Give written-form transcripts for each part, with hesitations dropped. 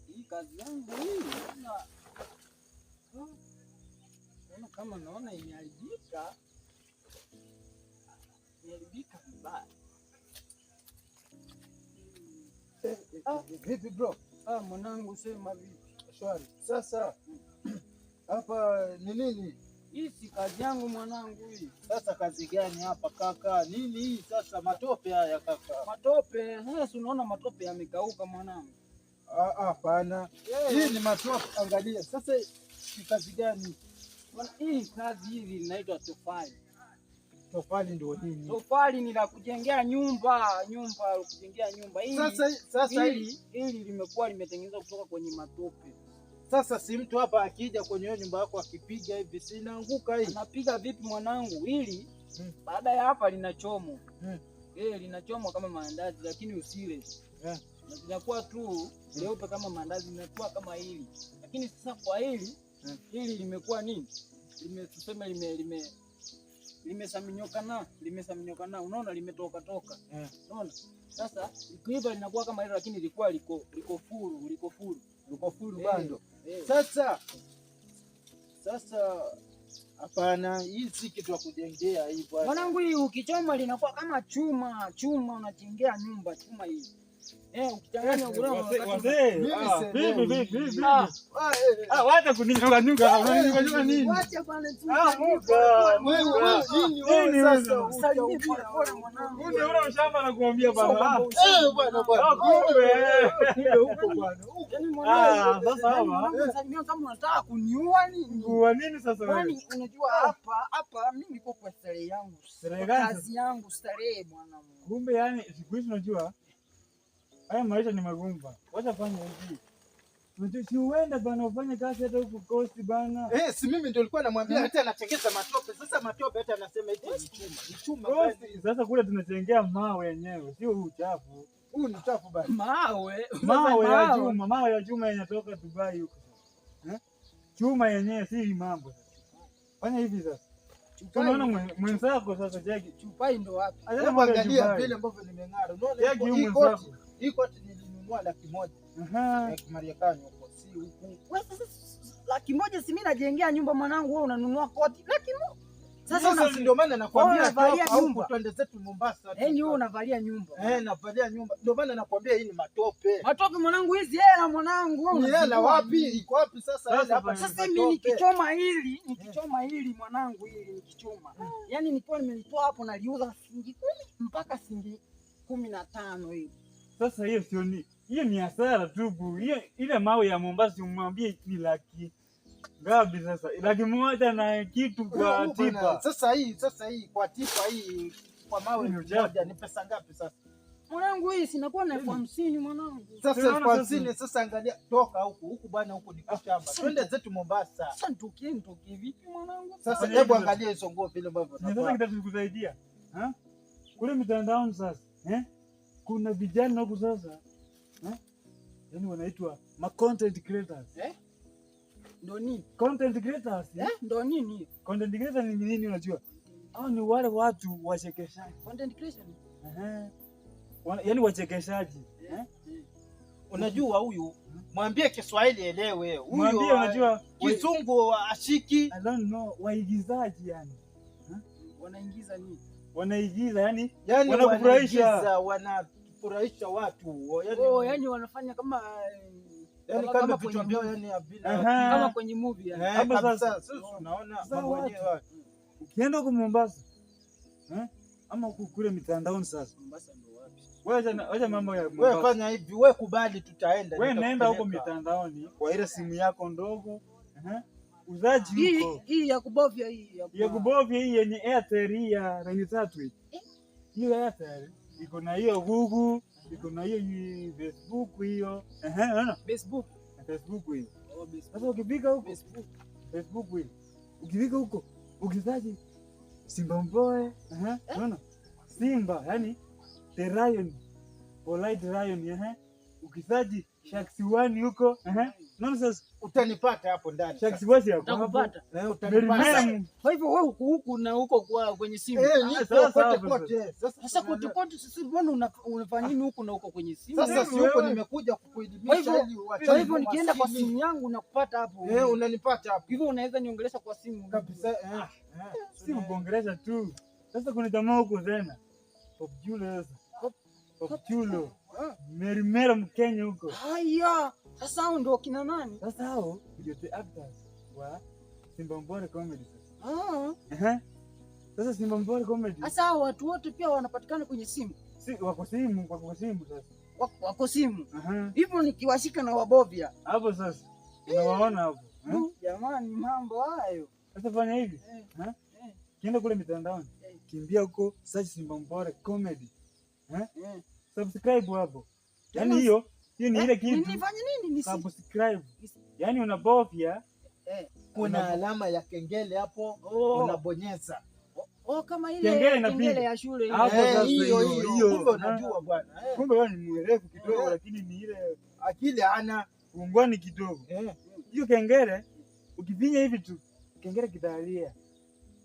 Hii kazi yangu hii naona kama naona imeharibika. Imeharibika vibaya. Vipi bro? Ah, mwanangu sema vipi? Shwari. Sasa hapa ni nini? Hii si kazi yangu mwanangu hii. Sasa kazi gani hapa kaka? Nini hii sasa matope haya kaka? Matope, sasa unaona matope yamekauka mwanangu. Ah, hapana. Hii ni matope, angalia. Sasa ni kazi gani? Hii kazi hili linaitwa tofali. Tofali ndio nini? Tofali ni la kujengea nyumba, nyumba kujengea nyumba. Hili Sasa hili limekuwa limetengenezwa kutoka kwenye matope. Sasa si mtu hapa akija kwenye hiyo nyumba yako akipiga hivi si inaanguka hii? Anapiga vipi mwanangu? Hili baada ya hapa linachomwa. Linachomwa kama maandazi lakini usile. Linakuwa tu leupe kama maandazi, linakuwa kama hili. Lakini sasa kwa hili, hili limekuwa nini? Lime tuseme lime limesaminyoka na, limesaminyoka na, unaona limetoka toka. Unaona? Sasa likiiva linakuwa kama hilo lakini lilikuwa liko furu, liko furu. Liko furu bado. Sasa hapana, hii si kitu ya kujengea hii bwana. Mwanangu hii ukichoma linakuwa kama chuma, chuma unajengea nyumba, chuma hii. Ukichanganya Wazee, Mimi vipi, sielewi. vipi, vipi? Ah, Wacha kuninyuka nyuka, unaninyuka nyuka nini? Wacha bwana tu. Muka. Wewe, wewe, nini wewe Nini sasa? wewe? Salimia pole pole mwanangu. Kumbe ule mshamba nakuambia bana. Bwana, bwana. Kumbe. Kumbe huko bwana. Huko. Yaani mwanangu, Sasa hapa. mwanangu, salimia kama unataka kuniua nini? Kuwa nini sasa wewe? Kwani unajua hapa mimi niko kwa starehe yangu. Starehe Kwa gani kazi yangu starehe mwanangu. Kumbe yani siku hizi unajua haya maisha ni magumu bana. Wacha fanya hivi. Unajua si uende bana ufanye kazi hata huku coast bana. Si mimi ndio nilikuwa namwambia hata anatengeza matope. Sasa matope hata anasema eti ni chuma. Ni chuma Coast gani? sasa kule tunachengea mawe yenyewe, sio huu uchafu. Huu ni uchafu bana. Mawe. Mawe ya Mawe. chuma, mawe ya chuma yanatoka Dubai huko sasa. Chuma yenyewe si mambo sasa. Fanya hivi sasa. Tunaona mwenzako sasa Jackie. Chupai ndo wapi? Acha Hebu mambo ya angalia Dubai. vile ambavyo nimeng'ara. Unaona Jackie huyu hii koti, mwenzako. hii koti nilinunua 100,000. Aha. Ya Kimarekani huko, si huku. Wewe sasa 100,000 si mimi najengea nyumba mwanangu, wewe unanunua koti. 100,000. Sasa Sasa si ndio maana nakwambia wewe unavalia toka huku nyumba. twende zetu Mombasa. Yaani wewe unavalia nyumba. Navalia nyumba. Ndio maana nakwambia hii ni matope. Matope mwanangu, hizi hela mwanangu, wewe Ni hela unazijua wapi? nini? Iko wapi sasa Sasa hela hapa? bwana. Sasa ni mimi matope. nikichoma hili mwanangu, hili nikichoma. Yaani nikiwa nimelitoa hapo naliuza shilingi 10 mpaka shilingi 15 hivi. Sasa hiyo sio ni hiyo ni hasara tupu. Hiyo ile mawe ya Mombasa umwambie ni laki ngapi sasa? 100,000 na kitu kwa Huu bwana, tipa. Sasa hii kwa tipa hii kwa mawe Ni uchafu. moja ni pesa ngapi sasa? Mwanangu hii sinakuwa na 50,000 mwanangu. Sasa Tunaona elfu sasa. hamsini sasa angalia toka huku huku bwana huku ni kushamba. Twende zetu Mombasa. Sasa nitokie vipi mwanangu? Sasa Fanya hebu hivi sasa. angalia hizo nguo vile ambavyo Ni sasa unavaa. kitachokusaidia. Ha? Kule mitandaoni sasa, eh? Kuna vijana huku sasa. Eh? Yaani wanaitwa ma content creators. Ndo nini? Content creators. Eh? Ndo nini? Content creators ni nini unajua? Hao ni wale watu wachekeshaji. Content creation. Ehe. Yaani wachekeshaji. Eh? Unajua huyu mwambie Kiswahili elewe. Huyu Mwambie unajua Kizungu ashiki. I don't know waigizaji yani. Wanaingiza nini? Wanaigiza yani Yaani wanakufurahisha. wanaigiza, wanafurahisha watu. Yaani Oh, yani wanafanya kama yaani kama kama kwenye vitu vyao movie. yani havina. Aha. Kama kwenye movie yani. Hapo Kabisa. sasa. Sasa unaona Sasa mambo watu. yenyewe. Ukienda huko Mombasa eh? Ama huko kule mitandaoni sasa. Mombasa ndo wapi? Wewe acha mambo ya Wewe Mombasa. fanya hivi, wewe kubali tutaenda. Wewe nenda huko nitakupeleka. mitandaoni kwa ile simu yako ndogo. Uzaji huko. Hii ya kubofya hii ya Ya kubofya hii yenye Airtel hii ya rangi tatu hii. Hiyo Airtel iko na hiyo Google, iko na hiyo Facebook hiyo. Unaona? Facebook. Facebook hiyo. Oh, Facebook. Sasa ukifika huko Facebook. Facebook hiyo. Ukifika huko ukizaji Simba Mboe, unaona? Simba, yani the lion, polite lion, Ukisaji Sharks One huko, Unaona sasa? Utanipata hapo ndani. Sharks Voice yako hapo. Utakupata. Eh, utanipata. Mary Kwa hivyo wewe huku huku na huko kwa kwenye simu. Eh, Ah, niko sasa kote hapo kote. Sasa kote kote, sasa mbona unafanya nini huku na huko kwenye simu? Sasa si huko nimekuja Kwa kukuelimisha hivyo ili uachane. kwa hivyo na nikienda kwa umaskini. simu yangu nakupata hapo. Eh, unanipata hapo. Hivyo unaweza niongelesha kwa simu Kabisa. Eh. Si kuongelesha tu. Sasa kuna jamaa huko tena. Pop Julo sasa. Pop Julo. Mary Mary Mkenya huko. Haya, sasa hao ndio kina nani? Sasa hao ndio the actors wa Simba Mbore Comedy sasa. Ah, Ehe. Sasa Simba Mbore Comedy sasa hao watu wote pia wanapatikana kwenye simu. si wako simu, wako simu sasa. Wako simu. Aha. Hivyo nikiwashika na wabovya. Hapo sasa. Unawaona hapo. Eh? Jamani, mambo hayo. Sasa fanya hivi. Eh. Eh? Eh. Kienda kule mitandaoni. Eh. Kimbia huko search Simba Mbore Comedy. Eh? Eh. Subscribe hapo. Yaani Tena- hiyo hiyo ni ile kitu. Nifanye nini? Nisi. Subscribe. Yaani unabofya Eh. Kuna alama ya kengele hapo Oh. unabonyeza. Oh, kama ile Kengele inapiga. kengele ya shule ile. Hapo Eh, sasa hiyo hiyo, hiyo. hiyo. Kumbe unajua bwana. Eh. Kumbe wewe ni mwerevu kidogo Eh. lakini ni ile Akili hana. ungwani kidogo. Eh. Hiyo kengele ukifinya hivi tu kengele kitalia.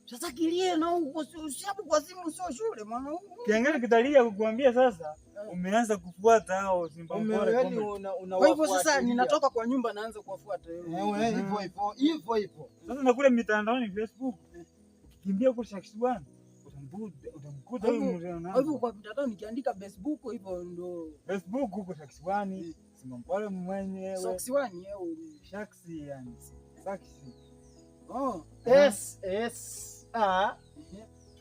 Sasa kilie na huko si hapo kwa simu sio shule maana huko. Kengele kitalia kukuambia sasa umeanza kufuata hao Simba Mbore Yaani Comedy. una Kwa hivyo sasa wafuatilia. ninatoka kwa nyumba naanza kuwafuata. Eh, eh, hivyo hivyo hivyo hivyo. Sasa na kule mitandaoni Facebook ukikimbia huko Sharks One utamkuta huyu mzee Kwa hivyo unaanza. kwa mtandao nikiandika Facebook hivyo ndo Facebook huko Sharks One, Simba Mbore mwenyewe. Socks One au Sharks yani. Sharks. oh. S S A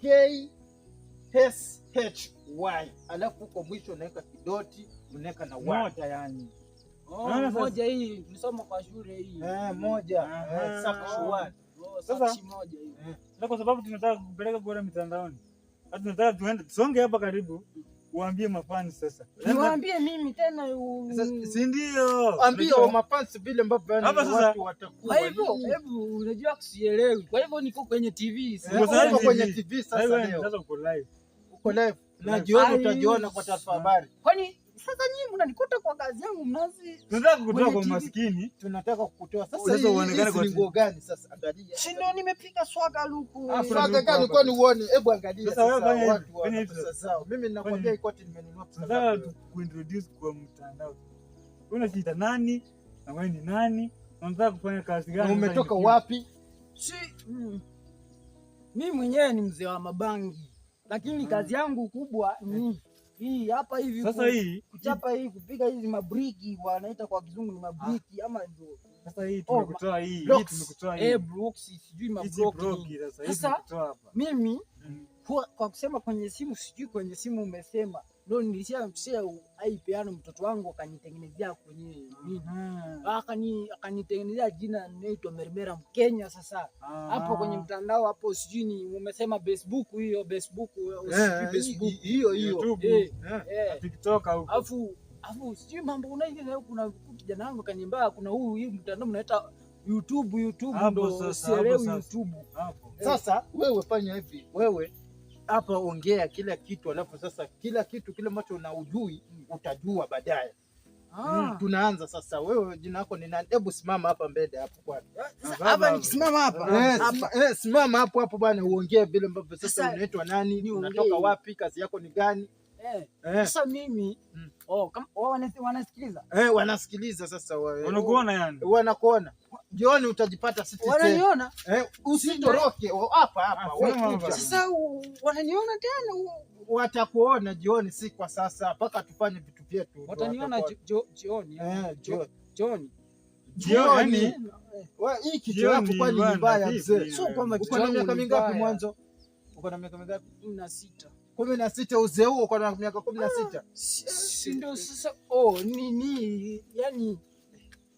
K S H Y. Alafu huko mwisho unaweka kidoti, unaweka na Y. Moja yani. Oh, Naona sasa- moja hii tulisoma kwa shule hii. Eh, moja. Aha. Eh, Sharks One. Oh, Sasa- Socks moja hii. Sasa kwa sababu tunataka kupeleka kule mitandaoni. Sasa tunataka tuende tusonge hapa karibu uambie mafani sasa. Niwaambie mimi tena Si ndio? Ambia wa mafans vile ambavyo yani Hapa sasa- watu watakuwa. Kwa hivyo hebu unajua kusielewi. Kwa hivyo niko kwenye TV. Eh, Uko sasa uko kwenye TV. TV sasa Sasa leo. sasa uko live. Uko live. Na jioni Ai. utajiona kwa taarifa habari. Kwani sasa nyinyi mnanikuta kwa kazi yangu mnazi Tunataka kukutoa Kwenye kwa TV. maskini. Tunataka kukutoa sasa. Sasa Hii uonekane hizi kwa ni TV. nguo gani sasa? Angalia. si ndio nimepiga swaga luku. Ah, Swaga gani kwani uone? Hebu angalia Sasa wewe sasa fanya hivi, watu fanya wana hivi pesa sasa. zao. Mimi ninakwambia Fanya hii koti nimenunua pesa Tunataka ngapi? kuintroduce kwa mtandao. Wewe unajiita nani? Na wewe ni nani? Na unataka kufanya kazi Na gani? umetoka wapi? Si mimi mwenyewe ni mzee wa mabangi, lakini kazi yangu kubwa ni hii hapa hivi. Sasa hii kuchapa hii kupiga hizi mabriki wanaita kwa kizungu ni mabriki ama ndio sasa hii tumekutoa hii, hii blocks. tumekutoa hii. eh blocks sijui Hizi mablock block nini. sasa hii Sasa- tumekutoa hapa. Mimi Mm. kwa kusema kwenye simu sijui kwenye simu umesema ndio nilishamshare aipeano mtoto wangu akanitengenezea kwenye nini akanitengenezea jina naitwa Mermera Mkenya. Sasa hapo kwenye mtandao hapo sijui ni umesema Facebook hiyo Facebook au sijui Eh, Facebook hiyo hiyo. YouTube, eh, Eh. eh. TikTok huko. Afu sijui mambo unaingia kuna kijana wangu akaniambia kuna huu hii mtandao mnaita YouTube YouTube Hapo ndo sasa, sielewi hapo sasa. YouTube. Hapo. Sasa wewe fanya hivi, wewe hapa ongea kila kitu, alafu sasa kila kitu kile ambacho unaujui utajua baadaye. Ah. Tunaanza sasa. Wewe jina lako ni nani? Hebu simama hapa mbele hapo kwanza. Sasa hapa nikisimama hapa Eh, hapa simama hapo hapo bwana, uongee vile ambavyo sasa Sasa, unaitwa nani, niongee. unatoka wapi, kazi yako ni gani? eh. Eh, Sasa mimi oh, kama wao wanasikiliza wanasikiliza sasa wewe. Wanakuona yani. Wanakuona. Jioni utajipata Citizen. wananiona Eh, usitoroke hapa hapa. Ah, Wewe simama kuja. hapa. sasa wananiona tena Watakuona jioni, si kwa sasa, mpaka tufanye vitu vyetu. Ndio wataniona watakuona. jioni Eh, jioni. jioni Jioni. Jioni. Wewe, hii kichwa yako Jioni kwani ni bwana, mbaya vipi? mzee? Sio kwamba Uko kichwa na changu miaka ni mingapi mbaya. mwanzo? Uko na miaka mingapi? 16. 16 uzee huo, uko na miaka 16. Si ndio sasa oh ni yani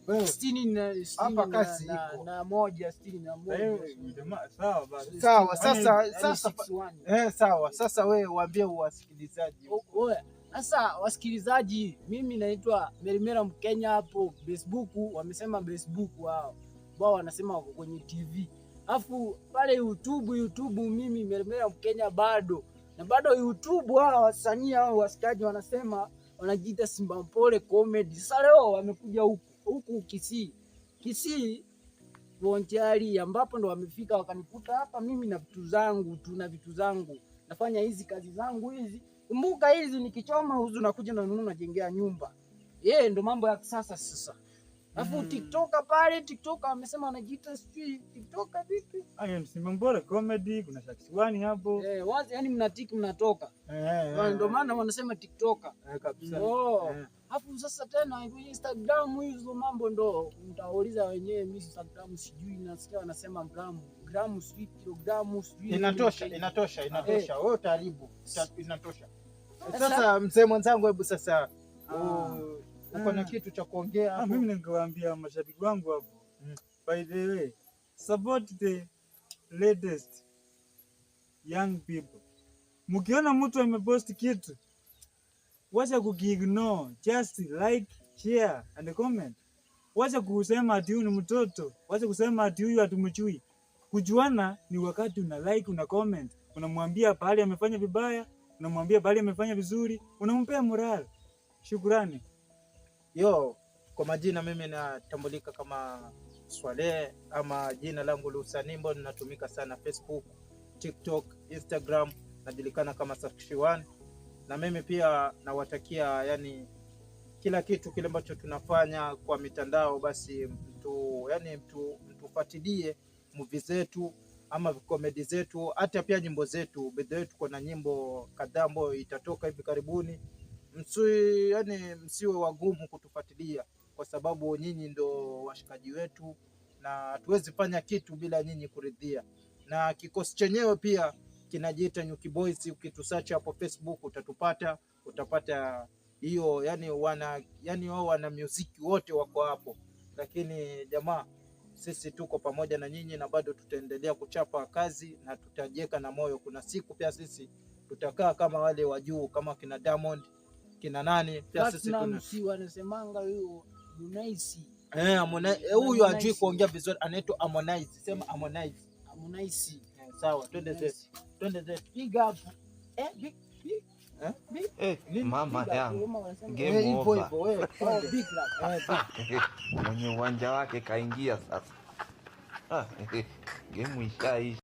Wewe sitini na sitini Hapa kasi iko. na moja sitini na moja. Jamaa, sawa basi. Sawa, sasa Yani sasa 61. sawa. Sasa wewe waambie wasikilizaji. Oya, sasa wasikilizaji, mimi naitwa Merimera Mkenya hapo Facebook, wamesema Facebook wao wanasema wako kwenye TV, alafu pale YouTube mimi Merimera Mkenya bado na bado YouTube, hao wasanii hao wasikaji wanasema wanajiita Simba Mpole Comedy. Sasa leo wamekuja huku Kisii, Kisii Bonchari, ambapo ndo wamefika wakanikuta hapa mimi na vitu zangu tu na vitu zangu. Nafanya hizi kazi zangu hizi. Kumbuka hizi nikichoma huzu nakuja na nunua najengea nyumba. Yeye ndo mambo ya kisasa sasa. Alafu TikToker pale, TikToker amesema anajiita sijui TikToker vipi? Aya, Msimba Mbora comedy, kuna Shakshiwani hapo. Eh, wazi yani mnatiki mnatoka. Ndio maana wanasema TikToker. Eh, kabisa. Oh. Eh. Alafu sasa tena Instagram hizo mambo ndo mtauliza wenyewe. Mimi Instagram sijui, nasikia wanasema gramu gramu sijui kilogramu sijui. Inatosha, inatosha, inatosha. Wewe utaharibu. Inatosha. Sasa mzee mwenzangu, hebu sasa uko na kitu cha kuongea hapo? Mimi ningewaambia mashabiki wangu hapo. By the way, support the latest young people. Mkiona mtu amepost kitu, wacha kukiignore, just like, share and comment. Wacha kusema ati huyu ni mtoto, wacha kusema ati huyu hatumjui. Kujuana ni wakati una like, una comment, unamwambia pahali amefanya vibaya, unamwambia pahali amefanya vizuri, unampea morale. Shukrani. Yo, kwa majina mimi natambulika kama Swaleh ama jina langu la usanii ambalo linatumika sana Facebook, TikTok, Instagram, najulikana kama Sakshiwan. Na mimi pia nawatakia yani kila kitu kile ambacho tunafanya kwa mitandao, basi mtu yani mtu mtufuatilie movie zetu ama comedy zetu, hata pia nyimbo zetu. By the way, tuko na nyimbo kadhaa ambayo itatoka hivi karibuni. Yani msiwe wagumu kutufuatilia kwa sababu nyinyi ndo washikaji wetu na hatuwezi fanya kitu bila nyinyi kuridhia. Na kikosi chenyewe pia kinajiita Nyuki Boys. Ukitusearch hapo Facebook utatupata, utapata hiyo yani wana yani wao wana muziki wote wako hapo. Lakini jamaa, sisi tuko pamoja na nyinyi na bado tutaendelea kuchapa kazi na tutajieka na moyo. Kuna siku pia sisi tutakaa kama wale wa juu kama kina Diamond, kina nani, pia sisi Platinum tuna si wanasemanga huyo Harmonize. Eh, Harmonize huyu hajui kuongea vizuri, anaitwa Harmonize. Sema Harmonize. Harmonize. Eh, sawa, twende zetu. Twende zetu. Big up. Eh, big big. Eh? Big. Nini? Mama Big up. yangu. Roma wanasema. Game Eh, hivyo over. hivyo wewe. Oh, Twende. big love. Eh, big. Mwenye uwanja wake kaingia sasa. Game ishaisha.